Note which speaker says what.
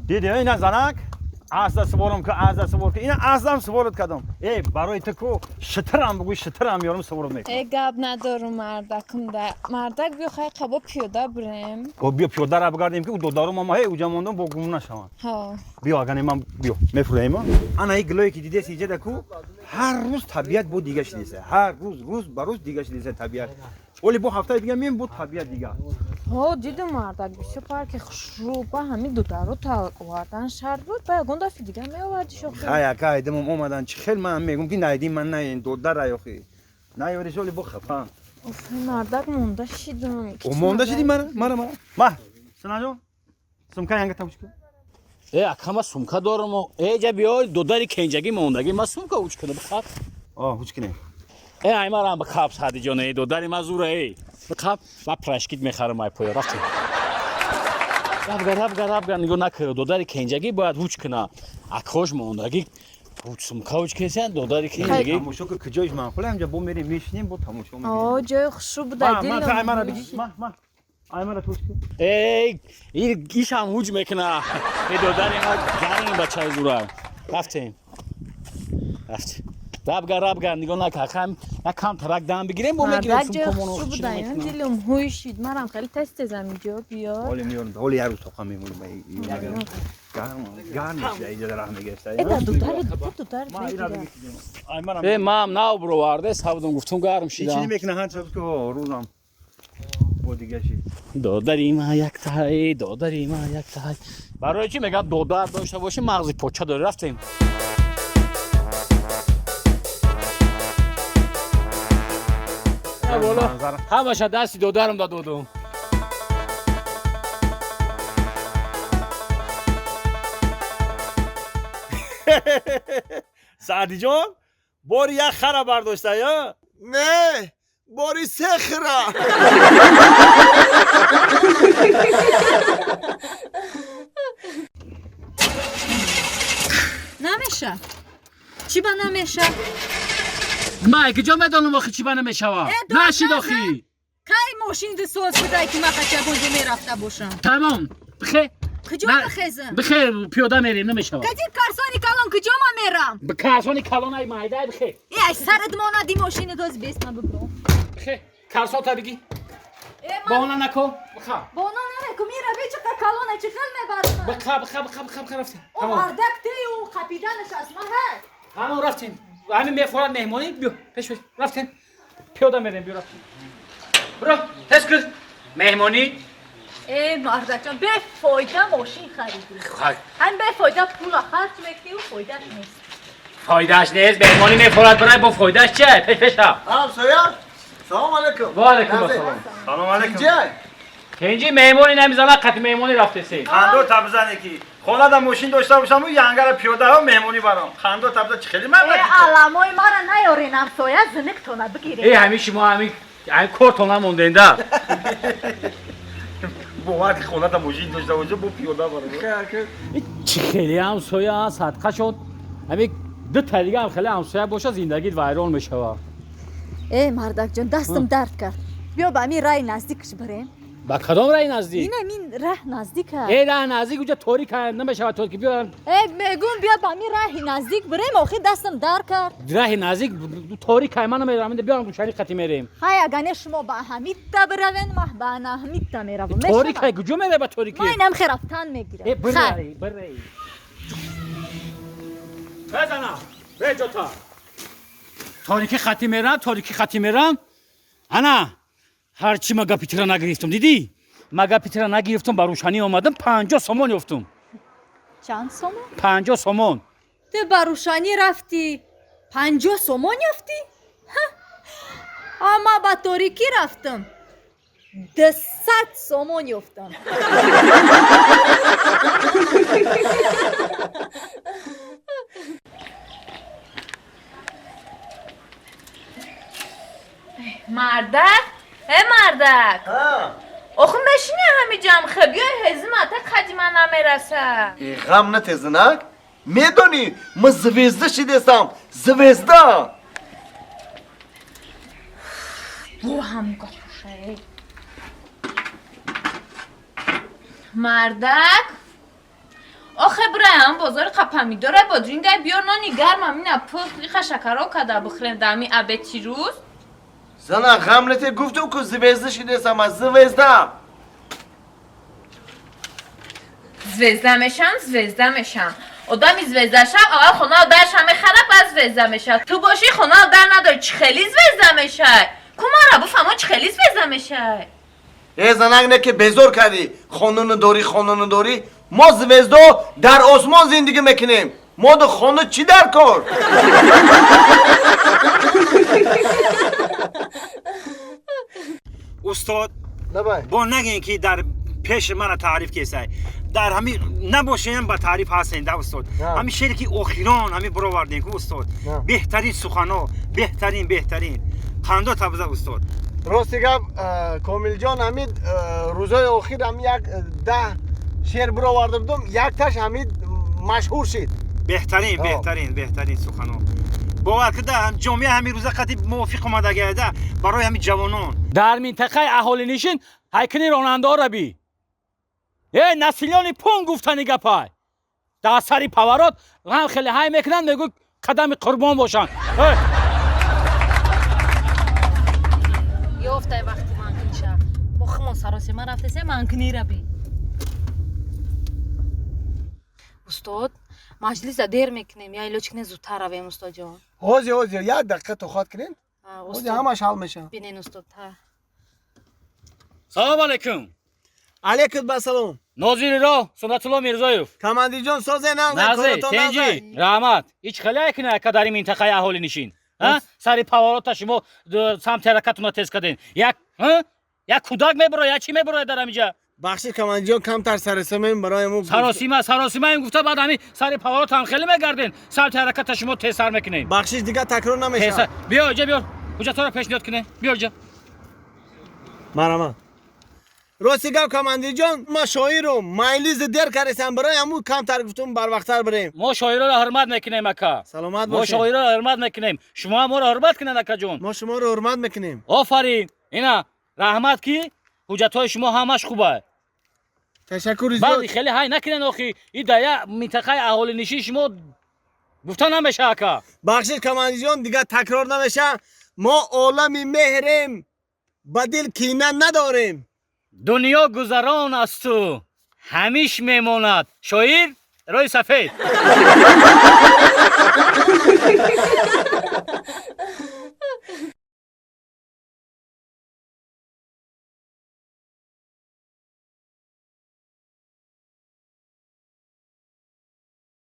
Speaker 1: Диди ина занак? Азда сворам ка, азда свор ка. Ина аздам сворат кардам. Э, барои ту ку шитирам бугӯй, шитирам меёрам, сворат мекунам.
Speaker 2: Э, гап надорум, мардакум да. Мардак, биё хай қабо пиёда бурем.
Speaker 1: О, биё пиёдара бигардем, ки додару мама ҳей уҷа мондам, бо гум нашаванд.
Speaker 2: Ҳо.
Speaker 1: Биё, агане ман биё мефурӯем. Ана и гилое ки дидеси иҷада ку, ҳар рӯз табиат бо дига шидеса. Ҳар рӯз, рӯз ба рӯз дига шидеса табиат. Оли бо ҳафтаи дига меем, бо табиат дига.
Speaker 2: Ҳо, дидум, мардак, бисёр парки хушрӯ, ба ҳамин дудару та овардан шарт буд, ба ягон дафъи дига меовардиш охи.
Speaker 1: Хай, ака, айдамам омадан, чӣ хел ман мегум ки найди ман наен додара ёхи. Наёриш оли бо хафа.
Speaker 2: Оф, мардак, монда шидум.
Speaker 1: О, монда шиди мара, мара, мара. Ма, Синаҷон, сумка янга тавуч кун.
Speaker 3: Э, ака, ма сумка дорам. Э, ҷа биё, додари кенҷагӣ мондагӣ, ма сумка уч кунам, бихаб.
Speaker 1: О, ҳуч кине.
Speaker 3: Э, ай марам бихаб, Саъдиҷон, э, додари ма зура, э. Бихаб, ма прашкит мехарам, ай поя, рафтем. Рабга, рабга, рабга, нигоҳ накар, додари кенҷагӣ бояд ҳуч куна. Акош мондагӣ, ҳуч сумка ҳуч кесен, додари кенҷагӣ.
Speaker 1: Тамошо ки куҷоиш маъқул, ҳамҷа бо мерем, мешинем, бо тамошо
Speaker 2: О,
Speaker 1: мекунем.
Speaker 2: ҷои хушрӯ буда.
Speaker 1: Ма, ма, ай мара бигӣ, ма, ма. Ай мара туш кун.
Speaker 3: Эй, ишам ҳуҷ мекуна. Э, додари ма гарми бачаи зура. Рафтем. Рафтем. Рабга, рабга, нигоҳ накар, хам як кам тарак дам бигирем, бо мегирем.
Speaker 2: Мардак, ҷои
Speaker 3: сумкамоно
Speaker 2: хушрӯ
Speaker 3: чӣ
Speaker 2: буда,
Speaker 3: мекунам.
Speaker 2: дилум ҳуй шид. Марам хеле тез тезам иҷо биё.
Speaker 1: Ҳоли меёрам, ҳоли як рӯз тоқа мемонем. Гарм, гарм мешуда, иҷа раҳ мегирифта.
Speaker 2: Э, да дудару, да дудару
Speaker 1: Ма, ира
Speaker 2: бигира.
Speaker 1: бигӣ. Ай мара.
Speaker 3: Э, мам нав бироварде, савдум гуфтум, гарм
Speaker 1: Ичи
Speaker 3: шидам.
Speaker 1: намекуна, ҳан чиз ки рӯзам бо дига шид.
Speaker 3: Додари ма яктай, додари ма яктай. Барои чӣ мегӯяд, додар дошта бошӣ, мағзи поча дорӣ. Рафтем. Ҳамаша дасти додарам додум.
Speaker 1: Саъдиҷон, бори як хара бардошта ё?
Speaker 4: Не, бори се хира.
Speaker 5: Намеша. Чӣ ба намеша?
Speaker 3: Ма куҷо медонам охи чӣ ба намешава?
Speaker 5: Э,
Speaker 3: Нашид охи.
Speaker 5: Кай мошин соз будай, ки ма қачабонҷо мерафта бошам?
Speaker 3: Тамом, бихе.
Speaker 5: Куҷо бихезам?
Speaker 3: Бихе, пиёда мерем, намешава.
Speaker 5: Кади карсони калон куҷо ма мерам?
Speaker 3: Карсони калон ай майдай, бихе.
Speaker 5: Э, ай сарат монади мошини доз бест, ма бибром.
Speaker 3: Бихе, карсота биги.
Speaker 5: Э, ма
Speaker 3: Бона нако, биха.
Speaker 5: Бона намеку, мира бичиқа калона чӣ хел мебарам?
Speaker 3: Биха, биха, биха, биха, биха, рафтем.
Speaker 5: О,
Speaker 3: Тамом.
Speaker 5: мардак, тею қапиданаш аз ма ҳаст.
Speaker 3: Тамом, рафтем. Ҳамин мефорад меҳмонӣ, биё, пеш пеш, рафтем. Пиёда мерем, биё, рафтем. Биро, тез кун. Меҳмонӣ.
Speaker 5: Э, мардакҷон, бефоида мошин харидӣ.
Speaker 3: Хай.
Speaker 5: Ҳам бефоида пула харҷ мекунӣ, фоидааш нест.
Speaker 3: Фоидааш нест, меҳмонӣ мефорад, бирай, бо фоидааш чия? Пеш пеша.
Speaker 4: Ҳамсоя, салом алейкум.
Speaker 3: Ва алейкум ассалом.
Speaker 1: Салом алейкум.
Speaker 4: Ҷай.
Speaker 3: Кенҷи меҳмонӣ намизана, қати меҳмонӣ рафтеси.
Speaker 1: Хандо табзане ки хонада мошин дошта бошам, янгара пиёдаҳо меҳмонӣ барам. Хандо табза чӣ хеле
Speaker 5: Э,
Speaker 1: мардак.
Speaker 5: аламои мара наёрен, ҳамсоя, зиниктона бигирен.
Speaker 3: Э, ҳамин шумо ҳамин кортон намонденда.
Speaker 1: Бовар ки хонада мошин дошта боша, бо пиёда барам.
Speaker 3: Чӣ хеле ҳамсоя садқа шуд. Ҳамин ду та дига ҳам хеле ҳамсоя боша, зиндагит вайрон мешава.
Speaker 5: Э, мардакҷон, дастам дард кард, биё ба ҳамин раи наздикш бирем.
Speaker 3: Ба кадом раи наздик?
Speaker 5: Ин ҳамин раҳ наздика.
Speaker 3: Э, раҳ наздик уҷа торик намешава, торик биё.
Speaker 5: Э, мегум, биё ба ҳамин раҳи наздик бирем, охир дастам дард кард.
Speaker 3: Раҳи наздик торик, ман намерам, биём рӯшани қати мерем.
Speaker 5: Хай, агане шумо ба ҳамитта биравен, ман ба ана ҳамитта меравам.
Speaker 3: Торик, куҷо мере ба торики?
Speaker 5: Ман инам хе рафтан мегирам.
Speaker 3: Э, бирай, бирай. Безана, беҷота. Торики хати мерам, торики хати мерам. Ана, ҳарчи ма гапи тира нагирифтам, дидӣ? Ма гапи тира нагирифтам, ба рӯшанӣ омадам, 50 сомон ёфтум.
Speaker 5: Чанд сомон?
Speaker 3: 50 сомон.
Speaker 5: Ту ба рӯшанӣ рафтӣ, 50 сомон ёфтӣ? Ама ба торикӣ рафтам, 200 сомон ёфтам. Мардак, э, мардак, охи мешини ҳамиҷам, хе биёй ҳезим, ата қадима намераса.
Speaker 4: Э, ғам натезинак, медонӣ, ма звезда шидесам, звезда.
Speaker 5: Бо ҳам гапушае. Мардак, дам бозори қа помидора бодринга биёр нони гарм амина пухт иқа шакаро када бихӯрем да ами абети рӯз.
Speaker 4: Зана ғам нете гуфтум ку звезда шидесам аз звезда.
Speaker 5: Звезда мешам, звезда мешам. Одами звезда шав, аввал хона дарша мехара, баъд звезда мешав. Ту бошӣ хона дар надори, чӣ хели звезда мешай? Ку мара буфаҳмо чӣ хели звезда мешай?
Speaker 4: Э занак не ки безор кардӣ. Хонуну дорӣ, хонуну дорӣ. Мо звездо дар осмон зиндагӣ мекунем. Мо ду хона чӣ дар кор?
Speaker 1: Устод
Speaker 4: Лабай.
Speaker 1: Бо нагин ки дар пеш мана таъриф кесай. Дар ҳами набошем ба таъриф ҳастен да устод. Ҳами шере ки охирон ҳами баровардем ку устод. Беҳтарин сухано, беҳтарин беҳтарин. Қандо табза устод.
Speaker 6: Рости гап Комилҷон ҳамид рӯзҳои охир ҳам як 10 шеър бароварда будум, якташ ҳамид машҳур шид.
Speaker 1: Беҳтарин, беҳтарин, беҳтарин сухано. Бовар куда ҷомеа ҳамин рӯза қати мувофиқ омадагида барои ҳамин ҷавонон.
Speaker 3: Дар минтақаи аҳолинишин ҳайкини ронандаҳоро би. Э населёни пун гуфтани гапай. Дар сари поворот ҳам хеле ҳай мекунанд, мегӯ қадами қурбон бошанд.
Speaker 7: Ёфтай вақти манкиниша. Бо химон саросема рафтесе манкинира би. Устод, маҷлиса дер мекунем, я илоҷ кунем зудтар равем, устодҷон.
Speaker 6: Ҳозир, ҳозир, як дақиқа тоқат кунед. Ҳозир ҳамаш ҳал мешавад.
Speaker 7: Бинен, устод, ҳа.
Speaker 3: Салом алейкум.
Speaker 6: Алейкум басалом.
Speaker 3: Нозири роҳ Суннатулло Мирзоев.
Speaker 6: Командирҷон созе
Speaker 3: назе, тенҷи, раҳмат. Ҳеҷ хеле кунед ака дар ин минтақаи аҳолинишин. Сари поворота шумо самти ҳаракатона тез кардем. Як, як кӯдак мебарояд, як чӣ мебарояд дар ҳаминҷа?
Speaker 6: Бахши командирҷон камтар саросимаем барои мо.
Speaker 3: Саросима, саросимаем гуфта баъд ҳамин сари поворот ҳам хеле мегарден. Самти ҳараката шумо тезтар мекунем.
Speaker 6: Бахшиш дигар такрор намешавад.
Speaker 3: Биё иҷа биёр. Ҳуҷҷатҳоро пешниҳод кунем. Биёр иҷа.
Speaker 6: Марама. Рости гап командирҷон, ма шоирум, майлизи дер кардесам барои ҳамун камтар гуфтум барвақттар бирем.
Speaker 3: Мо шоироро ҳурмат мекунем ака.
Speaker 6: Саломат
Speaker 3: Мо
Speaker 6: бошед.
Speaker 3: шоироро ҳурмат мекунем. Шумо ҳам моро ҳурмат кунед акаҷон.
Speaker 6: Мо шуморо ҳурмат мекунем.
Speaker 3: Офарин. Ина раҳмат ки ҳуҷҷатҳои шумо ҳамаш хуба.
Speaker 6: Ташаккури зиёд.
Speaker 3: Баъди хеле ҳай накунед охи. И дар як минтақаи аҳолинишин шумо гуфта намеша ака.
Speaker 6: Бахшиш командирҷон, дигар такрор намеша. Мо олами меҳрем, ба дил кина надорем.
Speaker 3: Дунё гузарон асту ҳамиш мемонад. Шоир рӯи сафед.